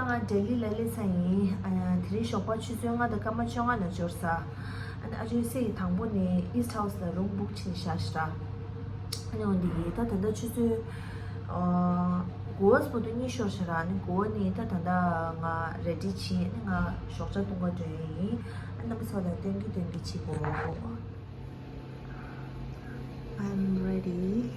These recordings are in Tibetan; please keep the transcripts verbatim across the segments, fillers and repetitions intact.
ང་ལྡི་ལི་ལ་སླེབས་ཚར་ཡིན། ཨ་དེ་རིང་ཞོགས་པ་ཆུ་ཚོད་ལྔ་དང་སྐར་མ་བཅོ་ལྔ་ལ་འབྱོར་ཚར། ཨ་ནི་ཨ་ཅོའི་སྲས་ཀྱིས་དང་པོ་ནས་ཨིསྟ་ཧའུ་སི་ལ་རུམ་བུག་བྱས་བཞག་ཤག་ཨ་ནི་འོན་ཏེ་ད་ད་ལྟ་ཆུ་ཚོད་ཨ་དགུ་པ་བར་དུ་གཉིད་ཤོར་ཤག་ར། ཨ་ནི་དགུ་པ་ནས་ད་ད་ལྟ་ང་རེ་ཌི་བྱས། ཨ་ནི་ང་ཞོགས་ཇ་འཐུང་ག་འགྲོ་ཡ་ཡིན། ཨ་རྣམ་པ་ཚོ་ལ་སྟོན་གི་སྟོན་གི་བྱེད་དགོས། I'm ready.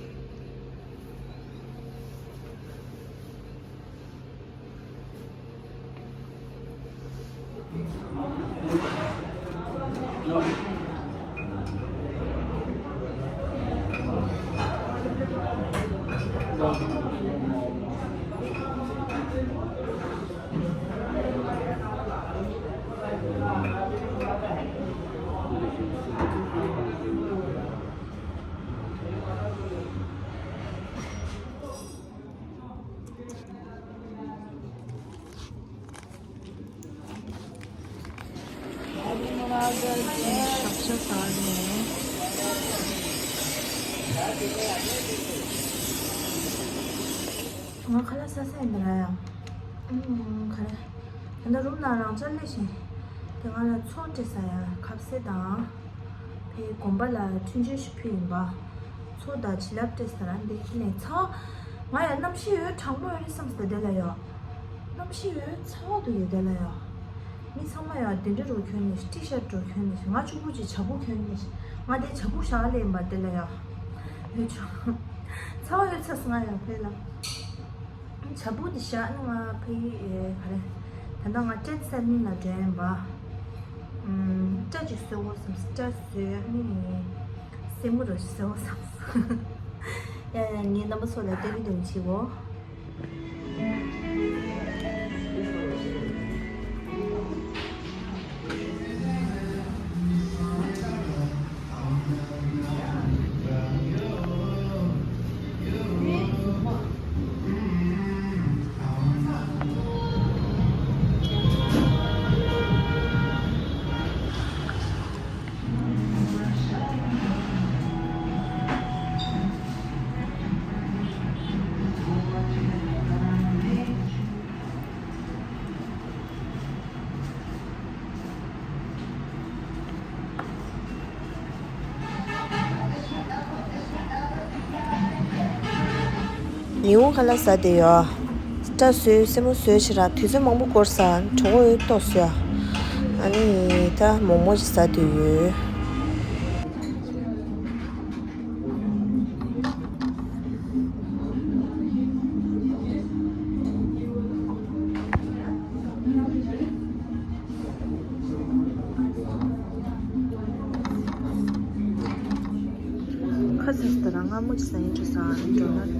ང་ཁ་ལག་ཟ་ས་ཡིན་པ་ར་ཡ། ཨུམ། ག་རེ། ད་ལྟ་རུམ་ནང་རང་འཇགས་སླེབས་ཤིང་། དེ་ང་ལ་མཚོ་སྤྲད་ས་ཡ། ཁ་ཟས་དང་། ཕའི་དགོན་པ་ལ་འཕྲིན་བཅོལ་ཞིག་ཕུལ་ཡིན་པ། མཚོ་དང་བྱིན་རླབས་སྤྲད་ས་ར་འདི་ནས་ཚ། ང་ཡ་གནམ་གཤིས་ཡོད་གྲང་མོ་ཡོད་རེད་བསམ་སོང་། དེ་ལ་ཡ། གནམ་གཤིས་ཡོད་ཚ་བ་འདུག་ཡ་དེ་ལ་ཡ། མི་ཚང་མ་ཡ་དེ་འདྲ་རུ་གྱོན་ནས་ཊི་ཤར་རུ་གྱོན་ནས། ང་གཅིག་པུ་ཅིག་བྱ་ཕོ་གྱོན་ནས། ང་དེ་བྱ་ཕོ་ཞག་ལས་ཡིན་པ་དེ་ལ་ཡ། ཡོད་ཆོག་ཚ་བ་ཡོད་ཚ་སོང་ང་ཡ་ཕའི་ལ། བྱ་ཕོ་དེ་བཞག་ནི་ང་ཕའི་ཨེ་ག་རེ། ད་ལྟ་ང་ཊེན་སེ་ནི་ལ་འགྲོ་ཡིན་པ། ཨུམ། སྐྲ་ཅིག་བཟོ་དགོས་བསམ། སྐྲ་བཟོས་ནི། སེན་མོ་རོ་ཞིག་བཟོ་དགོས་བསམ། ཡ་ཡ། ངས་རྣམ་པ་ཚོ་ལ་སྟོན་གི་སྟོན་གི་བྱེད་དགོས། ཉིན་གུང་ཁ་ལག་ཟ་བསྡད་ཡོད། སྐྲ་བཟོས། སེན་མོ་བཟོས་ཤག་ར། དུས་ཚོད་མང་པོ་འགོར་ས། གྲོད་ཁོག་ཡོད་ཏོག་ཙམ། ཨ་ནི་ད་མོག་མོག་ཅིག་ཟ་བསྡད་ཡོད། ཁ་ཟས་དེ་རང་སྔ་མོ་ཅིག་ཟ་ཡིན་འགྲོ་ས་འགྲོ་ན།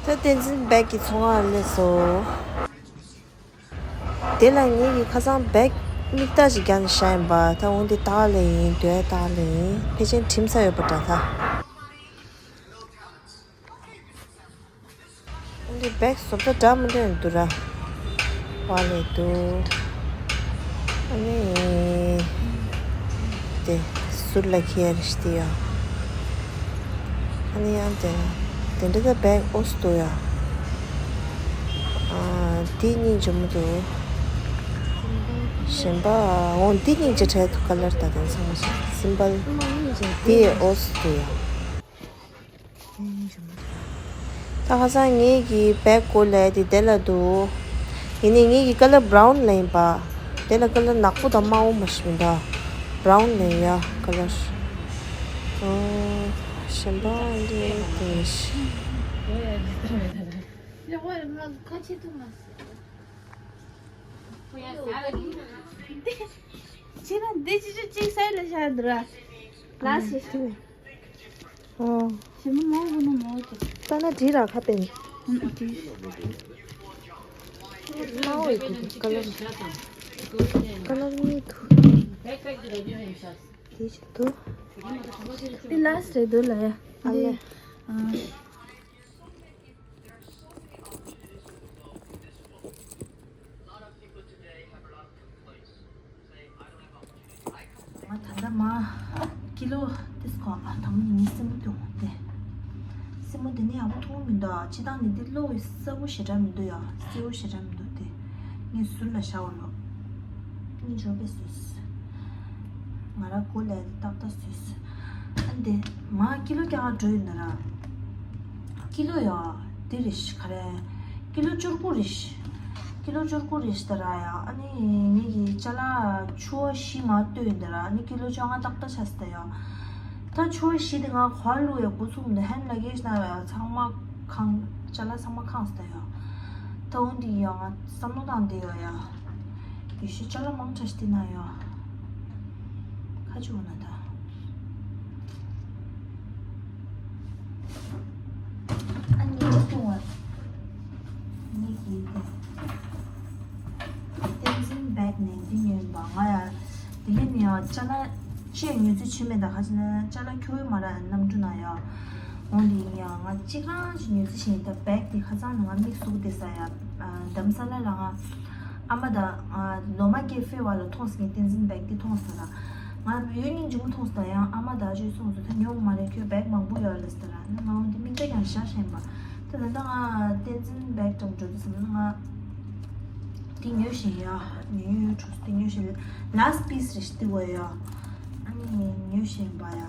ད་བསྟན་འཛིན་བེག་གི་ཚོང་ཁང་སླེབས་སོང་། དེ་ལ་ངེད་ཀྱིས་ཁ་སང་བེག་མིག་ལྟ་ཞིག་བརྒྱབ་ནས་བཞག་ཡིན་པ། ད་འོང་དེ་བཏགས་ལེ་ཡིན། དོན་བཏགས་ལེ་ཡིན། ཕལ་ཆེར་གྲིམ་ས་ཡོད་པ་འདྲ་ད། འདི་བེག་བཟོ་ལྟ་འདྲ་མི་འདྲ་འདུག་ར། བ་ལས་འདུག་ཨ་ནི་དེ་ཟུར་ལ་འཁྱེར་ཡ་ཞིག་དེ་ཡ། ཨ་ནི་ཡང་དེ་དེ་འདྲ་ད་བེག་ཨོ་སི་འདུག་ཡ། ཨ་འདི་སྙིང་རྗེ་མོ་འདུག་གཞན་པ་འོ་འདི་སྙིང་རྗེ་དྲགས་འདུག་ཀ་ལར་ད་དེ་ཚང་མ་ཞིག་སིམ་པལ། འདི་ཨོ་སི་འདུག་ཡ། ད་ཁ་སང་ངེད་ཀྱི་བེག་གོ་ལས་དེ་དེ་ལ་འདུག་ཡིན་ནའི་ངེད་ཀྱི་ཀ་ལར་བྷ་རའུན་ལ་ཡིན་པ། དེ་ལ་ཀ་ལར་ནག་པོ་དང་དམར་པོ་མ་ཞིག་མི་འདུག་བྷ་རའུན་ལ་ཡིན་ཡ་ཀ་ལར། ཨོ། གཞན་པ་འདི་དེ་ཞིག་ཁྱེད་རང་འདི་ཅི་ཅི་ཅིག་སའི་ལ་བཞག་འདུག་ར། ལ་སི་ཏི། ཨོ། ཞི་མོ་མང་པོ་ནི་མང་པོ། ལྟ་ན་འགྲིག་ར་ཁ་པེན། ཨུམ་འགྲིག་དམར་པོ་ཡོད་གི་ཀ་ལར། ཀ་ལར་གཉིས་འདུག་དེ་ཅིག་འདུག་འདི་ལ་སི་རེད་འདུག་ལ་ཡ། ཨ་ལེ། འདི་ཨ། ལོ། ཏིས་ཁོ་ཨ་དང་ནི་ངའི་སེན་མོ་དེ་འོང་སྟེ། སེན་མོ་དེ་ནི་ཡག་པོ་མཐོང་མི་འདུག་ཨ། སྤྱི་བཏང་ནི་དེ་ལོ་གི་སེན་མོ་ཞེ་དྲག་མི་འདུག་ཡ། སེན་མོ་ཞེ་དྲག་མི་འདུག་དེ། ངས་ཟུར་ལ་བཞག་འོ་ལོ། ངས་འཇོག་པའི་ཟུར། ང་ར་གོ་ལས་ཏག་ཏག་ཟུར། ཨ་འདི་མ་ཀི་ལོ་རྒྱག་འགྲོ་ཡིན་ན་ར། ཀི་ལོ་ཡ། དེ་རེད་ཤི་ག་རེ། ཀི་ལོ་བཅུ་དགུ་རེད་ཤི། ཀི་ལོ་བཅུ་དགུ་རེད་ཤི་ད་ར་ཡ། ཨ་ནི་ངེད་ཀྱི་ཅ་ལག་ཆུ་བ་བཞི་མ་ལྟོས་ཡིན་ད་ར། ཨ་ནི་ཀི་ལོ་བཅོ་ལྔ་ཏག་ཏག་ཆགས་སི་ད་ཡ། ད་ཆུ་བ་བཞི་དེ་ང་ག་བ་བླུགས་ཡ་འགོ་ཚུགས་མི་འདུག་ཧན་ལ་གེ་ཤི་ན་ཡ་ཚང་མ་ཁང་། ཅ་ལག་ཚང་མ་ཁང་སི་ད་ཡ། ད་འོན་དེ་ཡ་ང་བསམ་བློ་བཏང་བསྡད་ཡོད་ཡ། ཡེ་ཤེས་ཅ་ལག་མང་དྲགས་ཤིག་དེ་ན་ཡོད། ཁ་ཆུ་བ་ན་ད། ཨ་ནི་ཀུ་ཏུ་བ། ནི་གི་དེ། བསྟན་འཛིན་བེག་ནས་འདི་ཉོས་པ་ང་ཡ། དེ་གི་ནི་ཡང་ཅ་ལག་ཅེས་ཉོས་ཚུལ་ཆུ་མེད་ད་ཁ་ཅིག་ན་ཅ་ལག་ཁྱོད་མ་ར་གནམ་གྲུ་ན་ཡ། འོང་དེ་ཡིན་ཡང་ང་གཅིག་རང་ཅིག་ཉོས་ཚུལ་ཞིག་ཡིན་ད་བེག་དེ་ཁ་ཚང་ནི་ང་མིག་ཟུག་དེ་ས་ཡ། རྡ་རམ་ས་ལ་ལ་ང་། ཨ་མ་དང་། ལོ་མ་སྐྱེ་ཕེ་བ་ལ་མཐོང་སི་ངས་བསྟན་འཛིན་བེག་དེ་མཐོང་སི་ད། ང་ཡོད་ཉིན་ཇུ་མོ་མཐོང་སི་ད་ཡང་ཨ་མ་དང་ཨ་ཅོས་གསུངས་སོ་ད་ཉོ་མ་རེད་ཁྱོད་བེག་མང་པོ་ཡོད་ལ་སི་ད་ར་ང་འོང་དེ་མིག་ད་ཀྱང་ཤ་ཤེན་པ། ད་ད་ལྟ་ང་བསྟན་འཛིན་བེག་ཀྲང་འགྲོ་དུས་སམ་ན་ང་། དེ་ཉོས་ཤེས་ཡ། ཉོས་ཡོད་འགྲོ་སི་དེ་ཉོས་ཤེས་ལ་སི་པིས་རེ་ཤི་དེ་བ་ཡ། ཨ་ནི་ཉོས་ཤེས་པ་ཡ།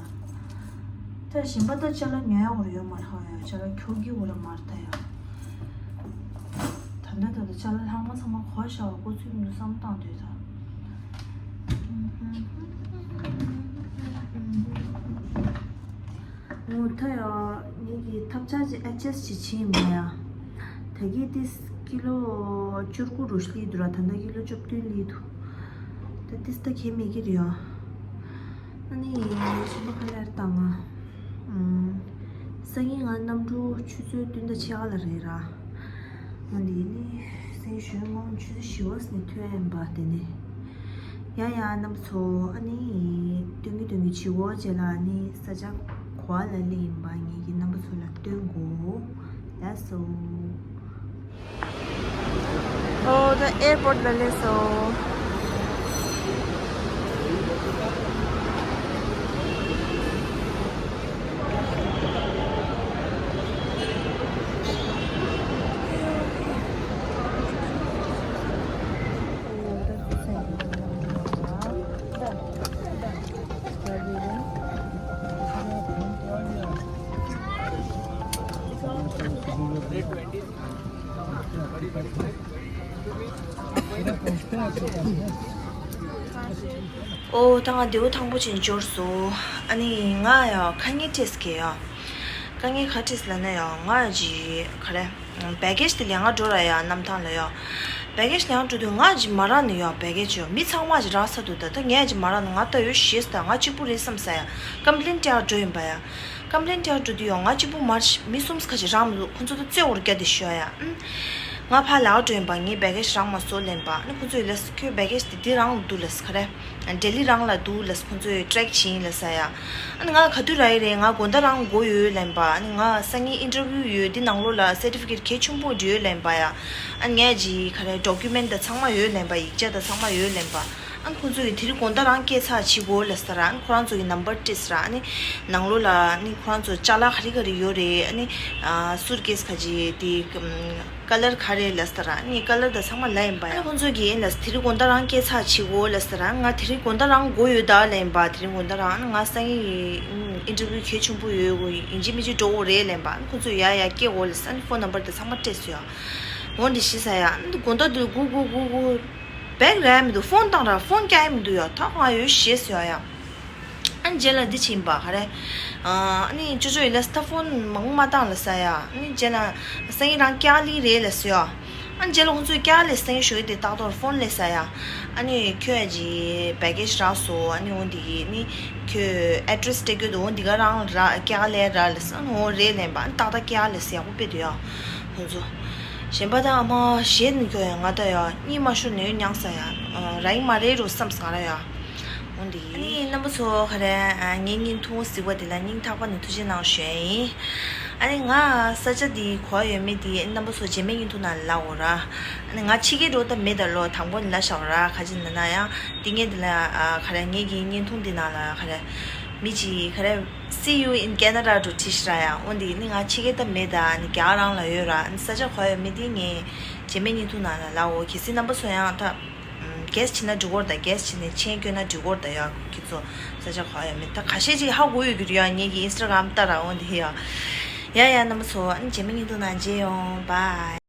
ད་གཞན་པ་ད་ཅ་ལག་ཉོ་ཡག་འོ་ར་ཡོད་མ་རེད་ཧ་ཡ་ཅ་ལག་ཁྱོ་གི་འོ་ར་མ་རེད་ད་ཡ། ད་ལྟ་ད་ལྟ་ཅ་ལག་ལྷག་མ་ཚང་མ་གོ་ཤ་བ་གོ་ཚུལ་མི་འདུག་བསམ་བཏང་དུས་ད། འོ་ད་ཡ་ངེད་ཀྱི་ཐབ་ཆག་ཅིག་ཨེ་ཇེ་སི་ཅིག་བྱིན་མ་ཡ། ད་གི་ཏིས་ཀི་ལོ་བཅུ་དགུ་རུ་ཤི་ལི་འདུག་ར་ད་ལྟ་ཀི་ལོ་བཅུ་བདུན་ལི་འདུག་ད་ཏིས་ད་ཁེ་མེད་ཀི་རེད་ཡ། ཨ་ནི་ཞིམ་པ་ཁ་ལེར་བཏང་ང་། ཨམ། སང་ཉིན་ང་གནམ་གྲུ་ཆུ་ཚོད་བདུན་དང་ཕྱེད་ཀ་ལ་རེད་ར། ཨ་འདི་ནི་སང་ཉིན་གཞོན་ངོ་ཆུ་ཚོད་བཞི་བ་ནས་ཐོན་ཡིན་པ་དེ་ནི། ཡ་ཡ་རྣམ་པ་ཚོ་ཨ་ནི། སྟོན་གི་སྟོན་གི་བྱི་བོ་རྗེས་ལ་ཨ་ནི་ས་ཆ་གོ་བ་ལ་ལི་ཡིན་པ་ངེད་ཀྱི་རྣམ་པ་ཚོ་ལ་སྟོན་དགོས། ལགས་སོ། ཨོ་ད་ཨེར་པོར་ལ་སླེབས་སོང་། ཨོ་ད་ང་རྡེའུ་ཐང་པོ་ཅིག་འབྱོར་སོང་། ཨ་ནི་ང་ཡ་དཀའ་ངལ་འཕྲད་ཀྱི་ཡ། དཀའ་ངལ་ག་འཕྲད་ལབ་ན་ཡ་ང་ཅི་ག་རེ། བེ་གེ་ཇི་དེ་ལེན་ག་འགྲོ་ར་ཡ་གནམ་ཐང་ལ་ཡ། བེ་གེ་ཇི་ལེན་ག་འགྲོ་དུས་ང་ཅི་མ་རག་ནི་ཡ་བེ་གེ་ཇི་ཡ་མི་ཚང་མ་ཅི་རག་ས་འདུག་ད་ད་ངས་ཅི་མ་རག་ནི་ང་ད་ཡོད་ཤེས་ད་ང་གཅིག་པུ་རེད་བསམ་ས་ཡ། ཀམ་པི་ལེན་སྤྲད་ག་འགྲོ་ཡིན་པ་ཡ། ཀམ་པི་ལེན་སྤྲད་ག་འགྲོ་དུས་ཡ་ང་གཅིག་པུ་མ་རེད་མི་གསུམ་ཁ་ཅིག་རག་མི་འདུག་ཁོ་ཚོ་ད་རྩོད་འོར་རྒྱ་དེ་ཤོད་ཡ། ཨུམ། ང་ཕར་ལ་འགྲོ་ཡིན་པ་ངའི་བེ་གེ་ཇི་རག་མ་སོང་ལབ་པ་ཨ་ནི་ཁོ་ཚོས་ལབ་ཁྱོད་བེ་གེ་ཇི་དེ་འདི་རང་ལ་འདུག་ལབ་ག་རེ། ལྡི་ལི་རང་ལ་འདུག་ལབ་ཁོ་ཚོས་ཊེག་བྱིན་ལབ་ས་ཡ། ཨ་ནི་ང་ག་དུས་རག་ཡི་རེད་ང་དགོང་དག་རང་དགོས་ཡོད་ལབ་པ་ཨ་ནི་ང་སང་ཉིན་ཨིན་ཊར་བིའུ་ཡོད་འདི་ནང་ལོགས་ལ་སར་ཊི་ཕི་ཀེཊ་གལ་ཆེན་པོ་ཡོད་ལབ་པ་ཡ། ཨ་ནི་ངས་ཅི་ག་རེ་ཌོ་ཀུ་མེན་ཊི་ད་ཚང་མ་ཡོད་ལབ་པ་ཡིག་ཆ་ད་ཚང་མ་ཡོད་ལབ་པ། ཨ་ནི་ཁོ་ཚོ་གིས་དེ་རིང་དགོང་དག་རང་སྐད་ཆ་བྱེད་དགོས་ལབ་ས་ར་ཨ་ནི་ཁོ་རང་ཚོ་གི་ནམ་བར་སྤྲད་ས་ར་ཨ་ནི་ནང་ལོགས་ལ་ཨ་ནི་ཁོ་རང་ཚོ་ཅ་ལག་ག་རེ་ག་རེ་ཡོད་རེད་ཨ་ནི་སུཊ་ཀེ་སི་ག་ཅི་དེ་ཀ་ལར་ག་རེ་ལབ་ས་ར་ཨ་ནི་ཀ་ལར་ད་ཚང་མ་ལབ་ཡིན་པ་ཡ། ཨ་ནི་ཁོ་ཚོ་གིས་ཨ་ནི་ལབ་དེ་རིང་དགོང་དག་རང་སྐད་ཆ་བྱེད་དགོས་ལབ་ས་ར་ང་དེ་རིང་དགོང་དག་རང་དགོས་ཡོད་ད་ལབ་ཡིན་པ་དེ་རིང་དགོང་དག་རང་ཨ་ནི་ང་སང་ཉིན་ཨིན་ཊར་བིའུ་གལ་ཆེན་པོ་ཡོད་དགོས་ཡིན་གཅིག་མིན་གཅིག་འགྲོ་དགོས་རེད་ལབ་ཡིན་པ་ཨ་ནི་ཁོ་ཚོ་ཡ་ཡ་སྐད་འོ་ལབ་ས་ཨ་ནི་ཕོན་ནམ་བར་ད་ཚང་མ་སྤྲད་སོང་ཡ། འོ་འདི་ཤི་ས་ཡ་ཨ་ནི་དགོང་དག་དུ་སྒུག་སྒུག་སྒུག་སྒུག་བེག་རག་མི་འདུག་ཕོན་བཏང་ར་ཕོན་རྒྱག་ཡ་མི་འདུག་ཡ་ད་ང་ཡོད་ཤེས་ཡ་ཡ། ཨ་ནི་རྗེས་ལ་འདི་ཕྱིན་པ་ག་རེ། ཨ་ནི་ཅོ་ཅོ་ཡིན་ལ་སི་ད་ཕོན་མང་མ་བཏང་ལ་ས་ཡ། ཨ་ནི་རྗེས་ལ་སང་ཉིན་རང་སྐྱག་ལི་རེད་ལ་ས་ཡ། ཨ་ནི་རྗེས་ལ་ཁོང་ཚོས་སྐྱག་ལི་སང་ཉིན་ཞོགས་ཀྱི་དེ་ཏག་ཏོར་ཕོན་ལས་ས་ཡ། ཨ་ནི་ཁྱོད་ཀྱི་བེ་གེ་ཇི་རག་སོ་ཨ་ནི་འོ་འདི་ནི་ཁྱོད་ཨེ་ཌི་རེ་སི་སྤྲད་རྒྱུ་འདུག་འོ་འདི་ག་རང་རག་སྐྱག་ལི་རག་ལ་ས་ཨ་ནི་འོ་རེད་ལན་པ་ཨ་ནི་ཏག་ཏག་སྐྱག་ལི་ས་ཡག་པོ་དཔེ་འདུག་ཡ། ཁོང་ཚོ། གཞན་པ་དང་ཨ་མ་གཞས་ནི་ཁྱོད་ཡ་ང་ད་ཡ་གཉིད་མ་ཤོར་ནས་མྱངས་ས་ཡ། ར་ཡིན་མ་རེད་རོ་བསམ་སོང་ང་ར་ཡ། འོ་འདི། ཨ་ནི་རྣམ་པ་ཚོ་ག་རེ་ངའི་བརྙན་ཐུང་གཟིགས་པ་འདི་ལ་སྙིང་ཐག་པ་ནས་ཐུགས་རྗེ་གནང་ཞུ་ཡ་ཡིན། ཨ་ནི་ང་ས་ཆ་འདི་གོ་བ་ཡོད་མེད་འདི་རྣམ་པ་ཚོ་རྗེས་མའི་བརྙན་ཐུང་ནང་ལ་ལབ་འོ་ར། ཨ་ནི་ང་ཕྱི་རྒྱལ་འགྲོ་ད་མེད་ད་ལོ་དང་པོ་ནས་ལབ་བཞག་འོ་ར་ག་ཅི་ན་ན་ཡང་འདི་ངས་འདི་ལ་ག་རེ་ངེད་ཀྱི་བརྙན་ཐུང་འདི་ནང་ལ་ག་རེ། མི་གཅིག་ག་རེ། See you in Canada འགྲོ་བྲིས་ཤག་ར་ཡ། འོ་འདི་ནི་ང་ཕྱི་རྒྱལ་ད་མེད་ད། ནི་རྒྱ་གར་རང་ལ་ཡོད་ར། ནི་ས་ཆ་ག་པར་ཡོད་མེད་དེ་ངས་རྗེས་མའི་བརྙན་ཐུང་ནང་ལ་ལབ་འོ། གལ་སྲིད་རྣམ་པ་ཚོ་ཡང་ད་གེས་བྱེད་ན་འགྲིག་གི་རེད་ད། གེས་བྱེད་ནས་མཆན་བཀོད་ན་འགྲིག་གི་རེད་ད་ཡ། ཁྱེད་ཚོ་ས་ཆ་ག་པར་ཡོད་མེད་ད་ཁ་ཤས་ཅིག་ཧ་གོ་ཡོད་ཀྱི་རེད་ཡ། ངེད་ཀྱི་Instagram ལྟ་ར། འོ་འདི་ཡ། ཡ་ཡ་རྣམ་པ་ཚོ། ཨ་ནི་རྗེས་མའི་བརྙན་ཐུང་ནང་མཇལ་ཡོང་། Bye།